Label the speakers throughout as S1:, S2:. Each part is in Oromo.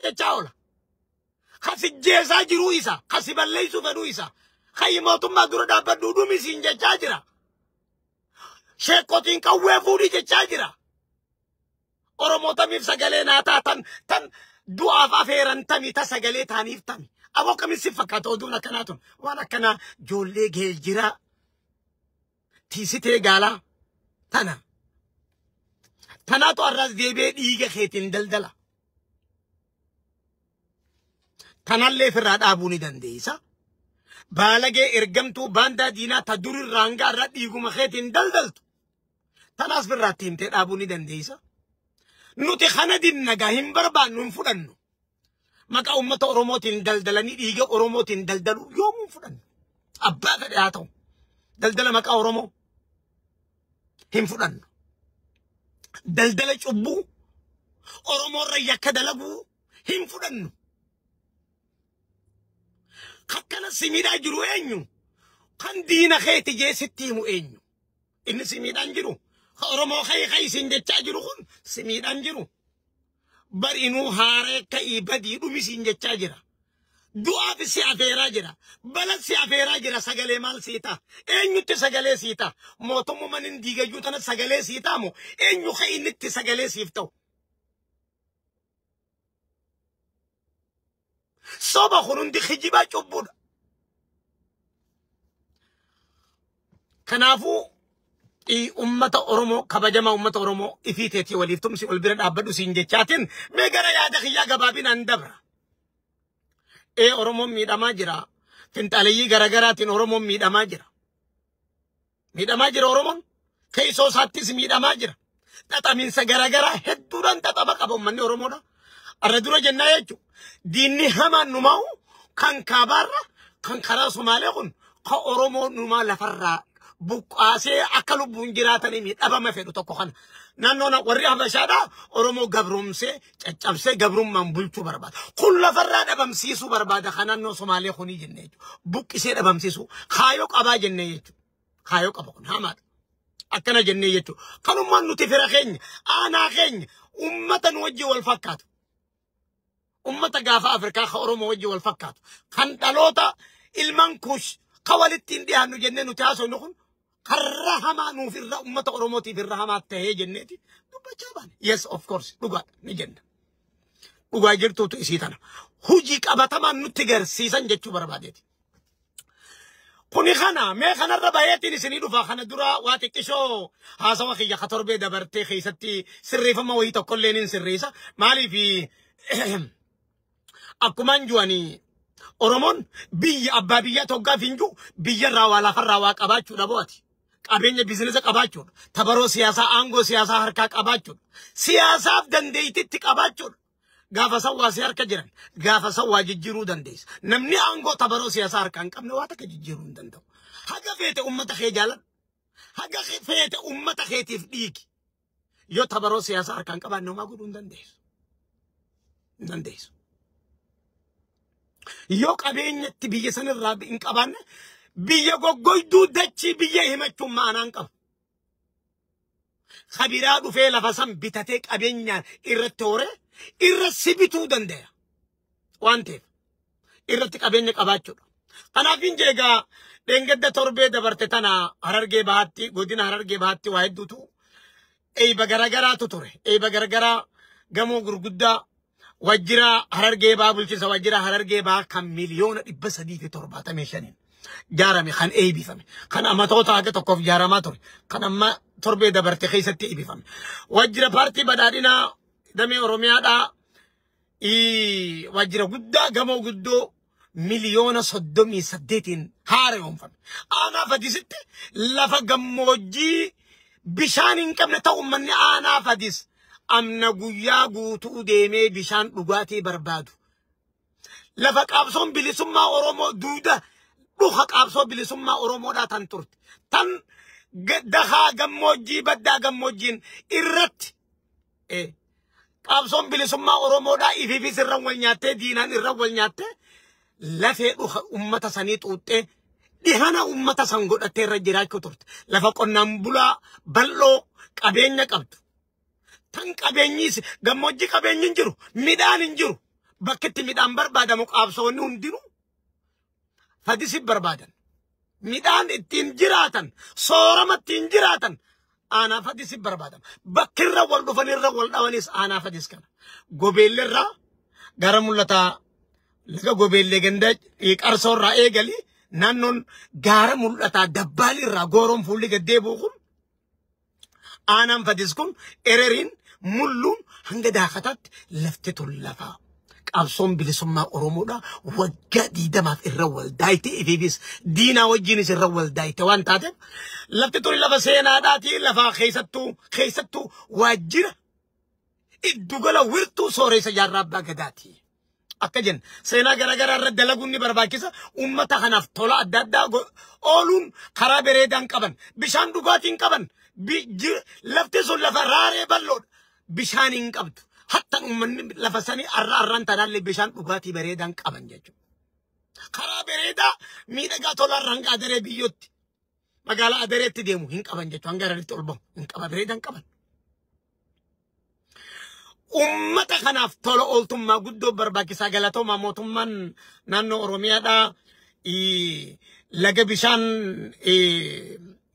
S1: jechaa oola. Kasi jeesaa jiruu isa, kasi balleessuu fedhuu isa, kayi mootummaa dura dhaabbadhu dhumisiin jechaa jira. Sheekotiin qawwee fuudhii jechaa jira. Oromoo tamiif sagalee naa taatan tan du'aaf afeeran tami ta sagalee taaniif tami. Aboo kamis si fakkaata oduun akkanaa tun waan akkanaa ijoollee geejjiraa tiisitee gaalaa tana. Tanaatu har'as deebi'ee dhiiga keetiin daldala. Tanallee ofirraa dhaabuu ni dandeessa. Baalagee ergamtuu baandaa diinaa ta durirraa hanga har'a dhiiguma keetiin daldaltu. Tanaas ofirraatti himtee dhaabuu ni dandeessa. Nuti kana dinnagaa hin barbaannu hin fudhannu. Maqaa uummata Oromootiin daldalanii dhiiga Oromootiin daldalu yoomuu hin fudhannu. Abbaa fedhe haa ta'u. Daldala maqaa Oromoo hin fudhannu. Daldala cubbuu Oromoorra yakka dalaguu hin fudhannu. Akkana si miidhaa jiru eenyu? Kan diina keeti jee sitti himu eenyu? Inni si miidhaan jiru. Oromoo ka'ii ka'ii siin jechaa jiru kun si miidhaan jiru. Bar inuu haaree ka'ii badii dhumi siin jechaa jira. Du'aaf si afeeraa jira. Bala si afeeraa jira sagalee maal sii ta'a? Eenyutti sagalee sii ta'a? Mootummaan hin diigayyuu tana sagalee sii ta'a moo eenyu ka'ii inni itti sagalee siif ta'u? Soba kun hundi kijibaa cubbuudha. Kanaafuu uummata Oromoo kabajamaa uummata Oromoo ifii teetii waliif tumsi wal bira dhaabbadhu siin jechaatiin mee gara yaada kiyyaa gabaabinaan dabra. Oromoon miidhamaa jira. Finxaaleyyii garaagaraatiin Oromoon miidhamaa jira. Miidhamaa jira Oromoon. Keessoo isaattis miidhamaa jira. Xaxamiinsa garaagaraa hedduudhaan xaxama qaba uummanni Oromoodha. Arra dura jennaa jechuudha. Diinni hamaan numaa'u kan kaabaarra kan karaa Somaalee kun kan Oromoo numaa lafarraa buqqaasee akka lubbuun jiraatanii dhabama fedhu tokko kana. Naannoon warri Habashaadhaa Oromoo gabroomsee caccabsee gabrummaan bulchuu barbaada. Kun lafarraa dhabamsiisuu barbaada kan naannoo Somaalee kunii jennee jechuudha. Buqqisee dhabamsiisuu kaayoo qabaa jennee jechuudha. Kaayoo qaba kun hamaadha. Akkana jennee jechuudha. Kanummaan nuti fira keenya aanaa keenya uummata nu wajjin wal fakkaatu. Uummata gaafa Afrikaa kan Oromoo wajjin wal fakkaatu. Kan dhaloota ilmaan kuush kan walitti hin dhiyaannu jennee nuti haasofnu kun karra hamaa nuuf irra uummata Oromootiif irra hamaa ta'ee jenneeti dubbachaa baane. Yes of course dhugaadha ni jenna. Dhugaa jirtuutu isii tana. Hojii qabatamaan nutti garsiisan jechuu barbaadeeti. Kuni kana mee kanarra baay'eetiin isinii dhufa kana dura waa xiqqishoo haasawa kiyya ka torbee dabartee keessatti sirreeffama wayii tokkollee nin sirreessa. Maaliif akkumaan ju'anii Oromoon biyya abbaa biyyaa toggaaf hin jiru biyyarraa waa lafarraa waa qabaachuudha bo'ati. Qabeenya biizinesa qabaachuudha. Tabaroo siyaasaa aangoo siyaasaa harkaa qabaachuudha. Siyaasaaf dandeettiitti qabaachuudha. Gaafa san waa si harka jiran gaafa san waa jijjiiruu dandeessa. Namni aangoo tabaroo siyaasaa harkaa hin qabne waa takka jijjiiruu hin danda'u. Haga feete uummata kee jaaladhu. Haga feete uummata keetiif dhiigi. Yoo tabaroo siyaasaa harkaa hin qabaanne homaa godhuu hin dandeessu. Hin dandeessu. Yoo qabeenyatti biyya sanirraa hin qabaanne biyya goggoyduu dachii biyya himachuun maanaan qabu. Kabiraa dhufee lafa san bitatee qabeenyaan irratti horee irra si bituu danda'a. Waan ta'eef irratti qabeenya qabaachuudha. Kanaaf hin jeegaa dheengadda torbee dabarte tana Harargee Bahaatti godina Harargee Bahaatti waa hedduutu eeyba garagaraatu ture. Eeyba garagaraa gamoo gurguddaa wajjira Harargee Bahaa bulchiinsa wajjira Harargee Bahaa kan 375,000,000 jaarame kan eeybifame kan amatoota haga tokkoof jaaramaa ture kan amma torbee dabarte keessatti eeybifame. Wajjira paartii badhaadhinaa damee Oromiyaadhaa wajjira guddaa gamoo guddoo 38,000,000 haaromfame. Aanaa Fadisitti lafa gammoojjii bishaan hin qabne ta'u uummanni aanaa Fadis amna guyyaa guutuu deemee bishaan dhugaatii barbaadu. Lafa qabsoon bilisummaa Oromoo duuda dhuka qabsoo bilisummaa Oromoodhaa tan turte. Tan dahaa gammoojjii baddaa gammoojjiin irratti qabsoon bilisummaa Oromoodhaa ifiifis irra wal nyaattee diinaan irra wal nyaattee lafee dhuka uummata sanii xuuxxee dhihana uummata san godhattee irra jiraachuu turte. Lafa qonnaan bulaa bal'oo qabeenya qabdu. Tan qabeenyis gammoojjii qabeenyi hin jiru midhaan hin jiru. Bakki itti midhaan barbaadamu qaabsoonni hundinuu Fadisi barbaadan. Midhaan ittiin jiraatan, soorama ittiin jiraatan aanaa Fadisi barbaadan. Bakkirra wal dhufanirra wal dhawanis aanaa Fadis kana. Gobeelleerraa gara mul'ataa laga Gobeellee ganda Qarsoorraa eegali naannoon gaara mul'ataa dabbaalirraa gooroon fuulli gaddeebi'u kun aanaan Fadis kun Ereriin Mulluun hanga Daakataatti lafti tun lafaa. Qabsoon bilisummaa Oromoodha waggaa 20f irra waldaayite, ifiifis diinaa wajjinis irra waldaayite waan taateef lafti tun lafa seenaadhaati, lafa keessattuu waajjira iddugala wirtuu sooressa Jaarraa Abbaa Gadaati. Akka jenna seenaa garaagaraa irra dalaguun ni barbaachisa. Uummata kanaaf tola adda addaa ooluun karaa bareedaan qaban, bishaan dhugaatiin qaban, lafti sun lafa raaree bal'oodha. Bishaan hin qabdu. Hatta uummanni lafa sanii arra arraan tanaallee bishaan dhugaatii bareedaan qaban jechuudha. Karaa bareedaa miidhagaa tolarra hanga Adaree biyyootti magaalaa Adareetti deemu hin qaban jechuudha. Hanga Hararitti ol bahu hin qaban, bareedaan qaban. Uummata kanaaf tola ooltummaa guddoo barbaachisaa. Galatoomaa, mootummaan naannoo Oromiyaadhaa laga bishaan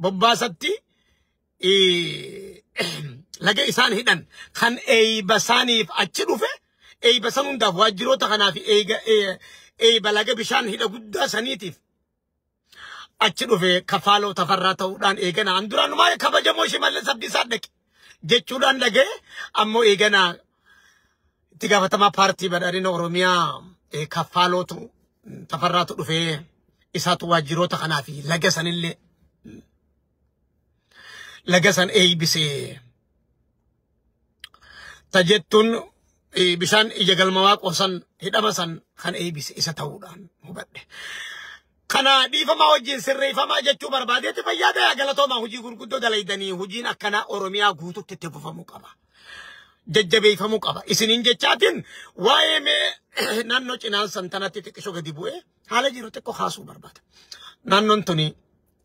S1: bobbaasatti laga isaan hidhan kan eeyba isaaniif achi dhufe, eeyba san hundaaf, waajjiroota kanaaf, eeyba laga bishaan hidha guddaa saniitiif achi dhufe Kafaaloo Tafarraa ta'uudhaan eegana an duraanumaa kabajamoo Shimallis Abdiisaa dhaqe jechuudhaan dhaga'e. Ammoo eegana itti gaafatamaa paartii badhaadhina Oromiyaa Kafaalootu Tafarraatu dhufee isaatu waajjiroota kanaa fi laga sanillee laga san eeybisee tajettuun bishaan ija galma Waaqoo san hidhama san kan eeybise isa ta'uudhaan hubadhe. Kana dhiifamaa wajjin sirreeffamaa jechuu barbaadeeti. Fayyaa ta'e, galatoomaa. Hojii gurguddoo dalaydanii, hojiin akkanaa Oromiyaa guututti itti fufamuu qaba. Jajjabeeffamuu qaba. Isiniin jechaatiin waa'ee mee naannoo Cinaan santanatti xiqqisho gadi bu'ee haala jiru xiqqoo kaasuu barbaada. Naannoon tuni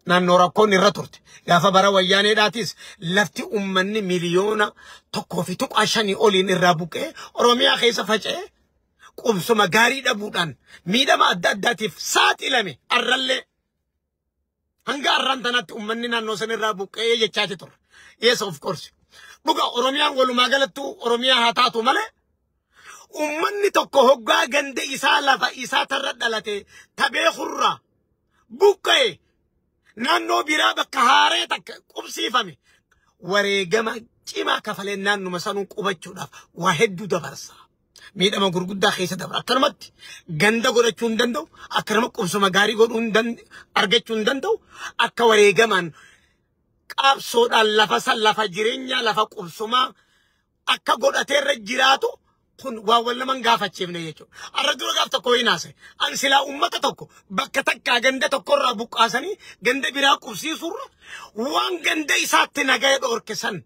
S1: naannoo rakkoon irra turte. Gaafa bara Wayyaaneedhaatis lafti uummanni 1.5 miliyoonii oliin irraa buqqee Oromiyaa keessa faca'ee qubsuma gaarii dhabuudhaan miidhama adda addaatiif saaxilame, arrallee hanga arraan tanatti uummanni naannoo san irraa buqqee jechaati ture. Yes, of course. Dhuga, Oromiyaan walumaa galattuu Oromiyaa haa taatu malee uummanni tokko hoggaa ganda isaa, lafa isaa tarra dhalate tabeekurraa buqqa'e, naannoo biraa bakka haaree takka qubsiifame, wareegama cimaa kafalee naannuma sanuu qubachuudhaaf waa hedduu dabarsa. Miidhama gurguddaa keessa dabra. Akkanumatti ganda godhachuu hin danda'u. Akkanuma qubsuma gaarii godhuu hin argachuu hin danda'u. Akka wareegamaan qabsoodhaan lafa san, lafa jireenyaa, lafa qubsumaa akka godhateerra jiraatu kun waan wal naman gaafachiifne jechuudha. Arra dura gaaf tokko hin haase. An silaa uummata tokko bakka takkaa ganda tokkorraa buqqaasanii ganda biraa qubsiisurra waan ganda isaatti nagaya dhoorke san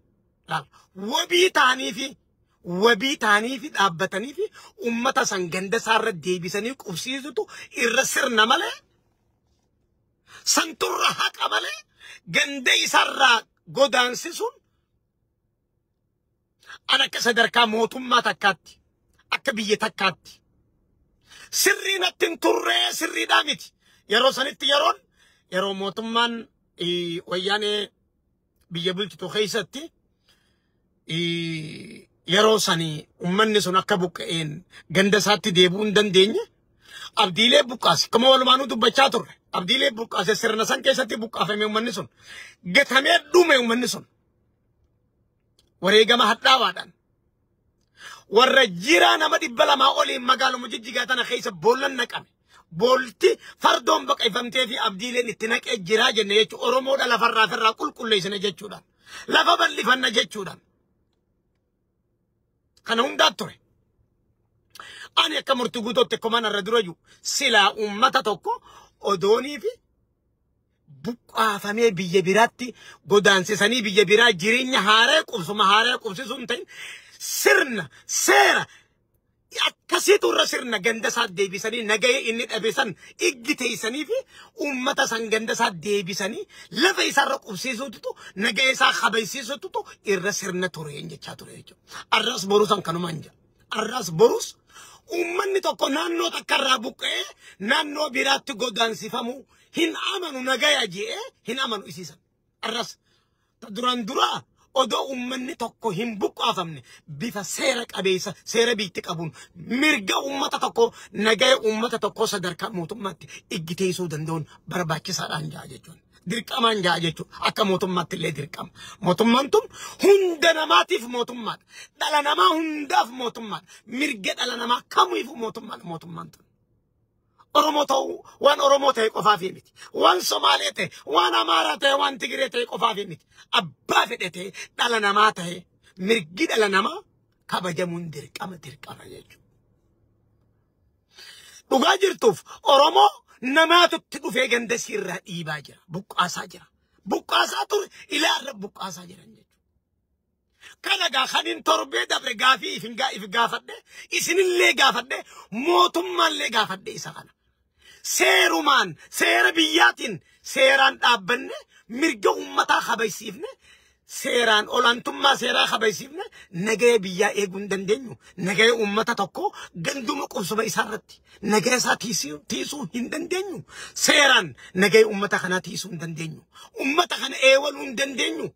S1: laal wabii ta'anii fi dhaabbatanii fi uummata san ganda isaarra deebisanii qubsiisutu irra sirna malee, santurra haqa malee, ganda isaarraa godaansisuun an akka sadarkaa mootummaa takkaatti, akka biyya takkaatti sirrii natti hin turree, sirriidhaa miti. Yeroo sanitti yeroo mootummaan Wayyaanee biyya bulchitu keessatti yeroo sanii ummanni sun akka buqqa'een ganda isaatti deebi'uu hin dandeenye. Abdiilee buqqaase akkuma walumaanuu dubbachaa turre. Abdiilee buqqaase, sirna san keessatti buqqaafame, ummanni sun gatamee dhume. Ummanni sun wareegama hadhaawaadhaan warra jiraa nama 200 oliin magaaluma Jijjigaa tana keessa boollan naqame. Boolti fardoon baqeeffamtee fi Abdiileen itti naqee jiraa jenne jechuudha. Oromoodha lafarraa firraa qulqulleessine jechuudhaan. Lafa bal'ifanna jechuudhaan. Kana hundaa ture. Ani akka murtii guutuutti akkuma irra dura jiru silaa uummata tokko odoonii fi buqqaafamee biyya biraatti godaansisanii biyya biraa jireenya haaraa, qubsuma haaraa qubsisuu hin ta'in, sirna seera akkasiitu irra sirna ganda isaa deebisanii nagahee inni dhabe san iggi teessanii fi uummata san ganda isaa deebisanii lafa isaarra qubsiisuutu, nagahee isaa kabajsiisuutu irra sirna ture jechaa ture jechuudha. Arras borus san kanumaan jira. Arras borus Uummanni tokko naannoo takkarraa buqqa'ee naannoo biraatti godaansifamuu hin amanu, nagaya je'ee hin amanu isiisan. Arras duraan duraa odoo uummanni tokko hin buqqaafamne bifa seera qabeessa seera biitti qabuun mirga uummata tokko, nagaya uummata tokko sadarkaa mootummaatti iggiteessuu danda'uun barbaachisaadhaan ja'a jechuudha. Dirqamaan ja'a jechuudha. Akka mootummaatti illee dirqama. Mootummaan tun hunda namaatiif mootummaadha. Dhala namaa hundaaf mootummaadha. Mirga dhala namaa kamiifuu mootummaadha mootummaan tun. Oromoo ta'uu, waan Oromoo ta'e qofaaf miti. Waan Somaalee ta'e, waan Amaaraa ta'e, waan Tigiree ta'e qofaaf miti. Abbaa fedhe ta'e, dhala namaa ta'e, mirgi dhala namaa kabajamuun dirqama dirqama jechuudha. Dhugaa jirtuuf Oromoo namaatutti dhufee ganda siirraa dhiibaa jira. Buqqaasaa jira. Buqqaasaa ture, ilaarra buqqaasaa jiran jechuudha. Kana gaa kanin torbee dabre gaafii if gaafadhe, isinillee gaafadhe, mootummaallee gaafadhe isa kana. Seerumaan seera biyyaatiin seeraan dhaabbanne, mirga uummataa kabajsiifne, seeraan olaantummaa seeraa kabajsiifne, nagaya biyyaa eeguu hin dandeenyu. Nagaya uummata tokko ganduma qubsuma isaarratti nagaya isaa tiisuu hin dandeenyu. Seeraan nagaya uummata kanaa tiisuu hin dandeenyu. Uummata kana eewaluu hin dandeenyu.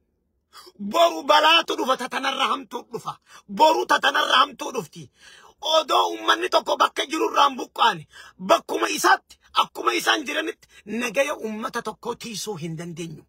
S1: Boru balaatu dhufa, tatanarra hamtuu dhufa. Boru tatanarra hamtuu dhufti. Odoo uummanni tokko bakka jirurraa hin buqqaane, bakkuma isaatti akkuma isaan jiranitti nagaya uummata tokko tiisuu hin dandeenyu.